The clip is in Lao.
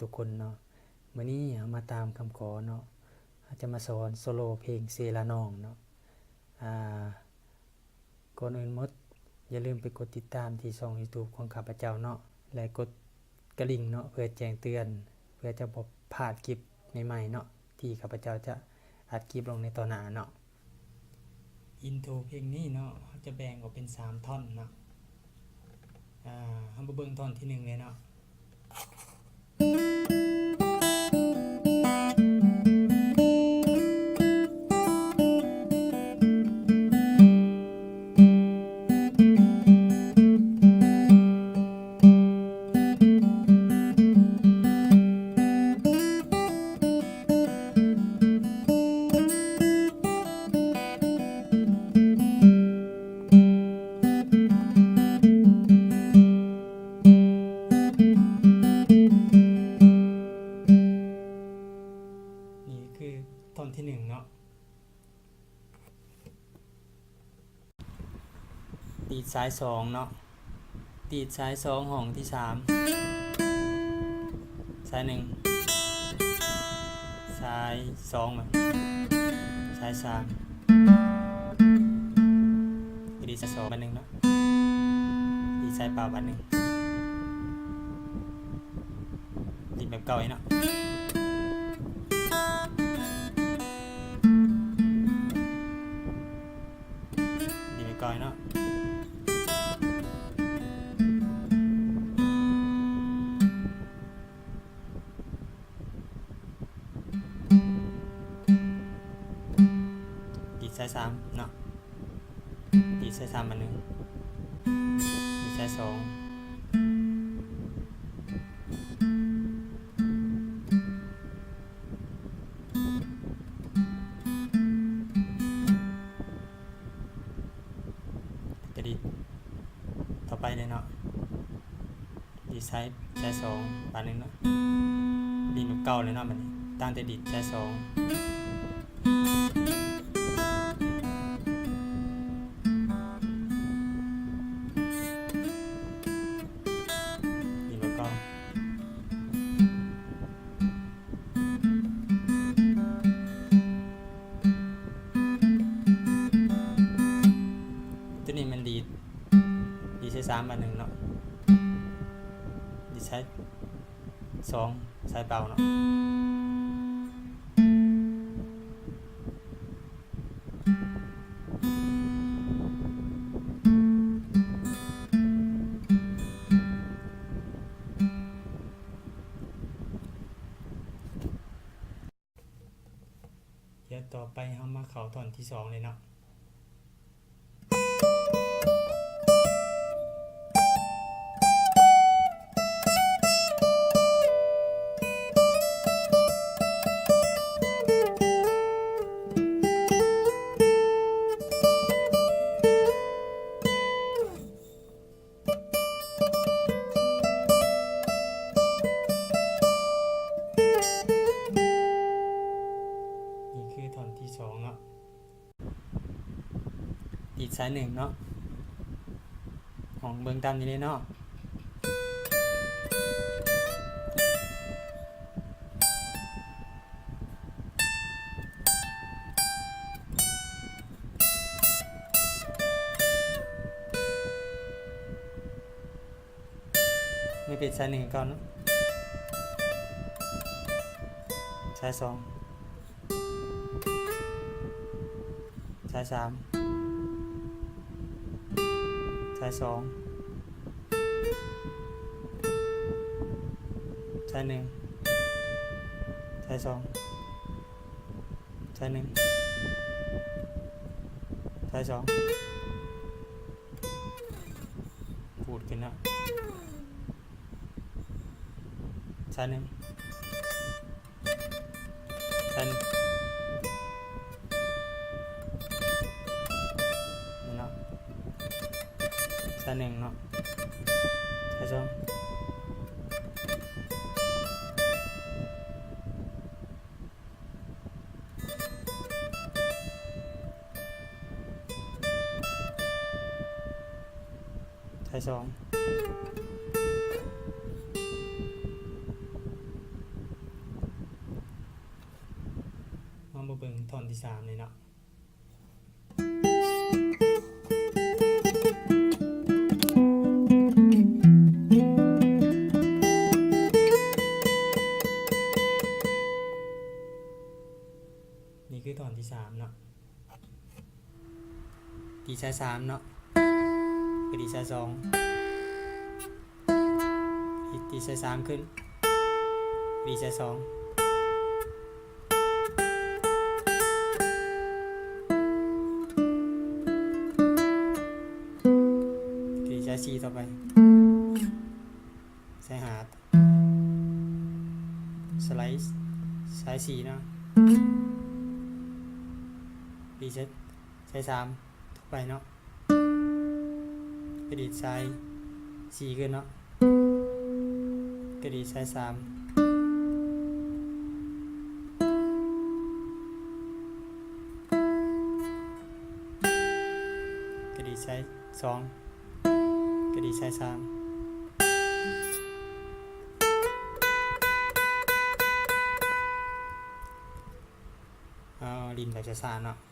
ທຸກຄົນເນາະ. ມື້ນີ້ເຮົາມາຕາມຄຳຂໍເນາະ, ເຮົາຈະມາສອນໂຊໂລເພງເຊລານອງເນາະ. ອາ ກ່ອນອື່ນໝົດ ຢ່າລືມໄປກົດຕິດຕາມທີ່ຊ່ອງຢູທູບຂອງຂ້າພະເຈົ້າເນາະ ແລະ ກົດກະດິ່ງເນາະ ເພື່ອແຈ້ງເຕືອນ ເພື່ອຈະບໍ່ພາດຄລິບໃໝ່ໆເນາະ ທີ່ຂ້າພະເຈົ້າຈະອັດຄລິບລົງໃນຕໍ່ໜ້າເນາະ. ອິນໂທເພງນີ້ເນາະ ເຮົາຈະແບ່ງອອກເປັນສາມທ່ອນເນາະ. ອາ ເຮົາມາເບິ່ງທ່ອນທີໜຶ່ງເລີຍເນາະ. ນີ້ຄືທ່ອນທີໜຶ່ງເນາະ. ດີດສາຍສອງເນາະ, ດີດສາຍສອງຫ້ອງທີສາມ, ສາຍໜຶ່ງ, ສາຍສອງ, ສາຍສາມ, ດີດສາຍສອງບາດໜຶ່ງເນາະ, ດີດສາຍເປົ່າບາດໜຶ່ງ, ດີດແບບເກົ່າເນາະ. ດີດໄປກ່ອນເນາະ. ດີດສາຍສາມເນາະ, ດີດສາຍສາມບາດໜຶ່ງ, ດີດສາຍສອງ. ຈະດີດຕໍ່ໄປເລີຍເນາະ, ດີດສາຍ ສາຍສອງບາດໜຶ່ງເນາະ, ດີດແບບເກົ່າເລີຍເນາະ. ບາດນີ້ຕັ້ງແຕ່ດີດສາຍສອງ ດີດແບບເກົ່າ. ຕົວນີ້ແມ່ນດີດ ດີດສາຍສາມບາດໜຶ່ງເນາະ, ດີດສາຍສອງສາຍເປົ່າເນາະ. ດຽວຕໍ່ໄປເຮົາມາເຂົ້າທ່ອນທີສອງເລີຍເນາະ. ນີ້ຄືທ່ອນທີສອງເນາະ, ດີດສາຍໜຶ່ງເນາະ, ຫ້ອງເບິ່ງຕາມນີ້ເລີຍເນາະ. ນີ້ເປັນສາຍໜຶ່ງກ່ອນເນາະ, ສາຍສອງ, ສາຍສາມ, ສາຍສອງ, ສາຍໜຶ່ງ, ສາຍສອງ, ສາຍໜຶ່ງ, ສາຍສອງ. ຂູດຂຶ້ນເນາະ, ສາຍໜຶ່ງ, ສາຍໜຶ່ງ, ນີ້ເນາະ, ສາຍໜຶ່ງເນາະ, ສາຍສອງ. ສາຍສອງ, ສາຍໜຶ່ງ, ສາຍສອງ, ສາຍໜຶ່ງ, ສາຍສອງ. ມາເບິ່ງທ່ອນທີສາມນີ້ເນາະ. ນີ້ຄືທ່ອນທີສາມເນາະ. ດີດສາຍສາມເນາະ ກະດີດສາຍສອງ ດີດ ດີດສາຍສາມຂຶ້ນ ດີດສາຍສອງ ກະດີດສາຍສີ່ຕໍ່ໄປ ສາຍຫ້າ ສະໄລສາຍສີ່ເນາະ ດີດສາຍ ສາຍສາມຕໍ່ໄປເນາະ ກະດີດສາຍສີ່ຂຶ້ນເນາະ ກະດີດສາຍສາມ ກະດີດສາຍສອງ ກະດີດສາຍສາມ ເອົາຫຼິ້ນແບບຊ້າໆເນາະ.